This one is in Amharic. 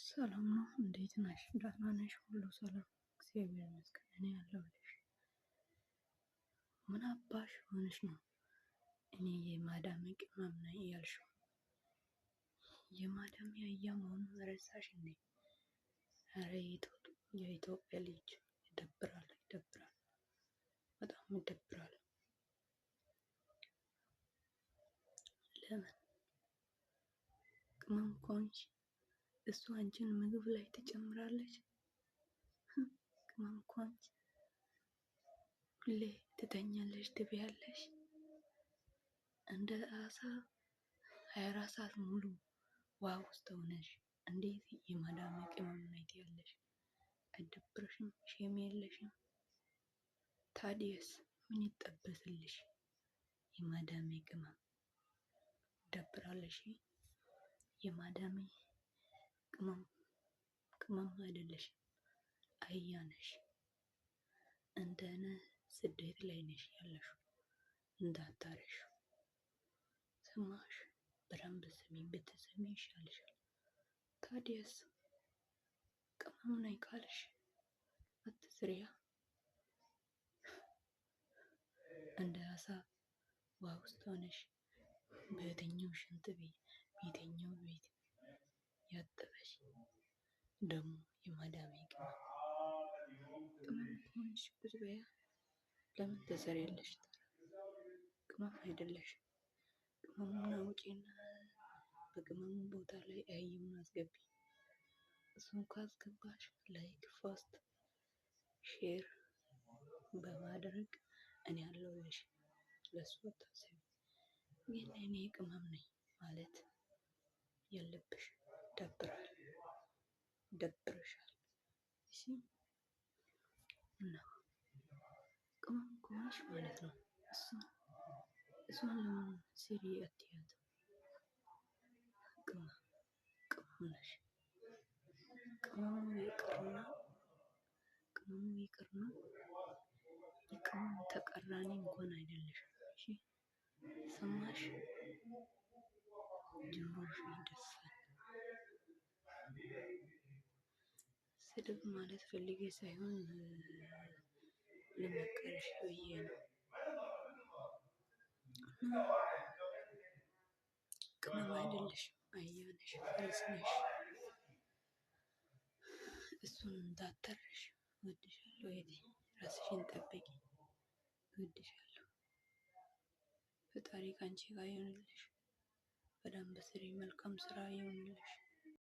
ሰላም ነው? እንዴት ነሽ? ደህና ነሽ? ሁሉ ሰላም፣ እግዚአብሔር ይመስገን። እኔ አለሁልሽ። ምን አባሽ ሆነሽ ነው እኔ የማዳም ቅመም ነኝ እያልሽው? የማዳም አህያ መሆኑን ረሳሽ እንዴ? ኧረ የኢትዮጵያ ልጅ ይደብራል፣ ይደብራል፣ በጣም ይደብራል። ለምን ቅመም ከሆንሽ እሱ አንቺን ምግብ ላይ ትጨምራለች። ቅመም ከሆንሽ ሁሌ ትተኛለሽ፣ ትበያለሽ። እንደ አሳ 24 ሰዓት ሙሉ ውሃ ውስጥ ሆነሽ እንዴት የማዳም ቅመም ነኝ ትያለሽ? አይደብርሽም? Shame የለሽም? ታዲያስ ምን ይጠበስልሽ? የማዳሜ ቅመም ደብራለሽ። የማዳሜ ቅመም ቅመም አይደለሽም፣ አህያ ነሽ። እንደነ ስደት ላይ ነሽ ያለሽው፣ እንዳታረሽ። ሰማሽ? በደንብ ስሚ፣ ብትሰሚ ይሻልሻል። ታዲያስ ቅመም ነኝ ካልሽ አትስሪያ። እንደ አሳ ውሃ ውስጥ ሆነሽ በየትኛው ሽንት ቤት በየትኛው ቤት ያጠበሽ ደግሞ የማዳሜ ቅመም ቅመም ከሆንሽ ቁጭ በያ። ለምን ትሰሪያለሽ? ቅመም አይደለሽ። ቅመሙን አውጪና በቅመሙ ቦታ ላይ አህያውን አስገቢ። እሱን ካስገባሽ like፣ ፋስት፣ share በማድረግ እኔ አለሁልሽ። ለሱ አታስቢ። ግን እኔ ቅመም ነኝ ማለት ያለብሽ ደብራል፣ ደብርሻል። እሺ እና ቅመም ከሆንሽ ማለት ነው እሷን ለምን ስሪ አትያትም? ቅመም ቅመም ነሽ። ቅመሙ ይቅርና ቅመሙ ይቅርና የቅመም ተቀራኒ እንኳን አይደለሽም። እሺ ሰማሽ? ጆሮሽ ይደፋል። ስድብ ማለት ፈልጌ ሳይሆን ልመከርሽ ብዬ ነው። ቅመም አይደለሽም፣ አህያ ነሽ፣ ፈረስ ነሽ። እሱን እንዳታረሽ። እወድሻለሁ እህቴ፣ ራስሽን ጠብቂ። እወድሻለሁ። ፈጣሪ ከአንቺ ጋር ይሁንልሽ። በደንብ ስሪ። መልካም ስራ ይሁንልሽ።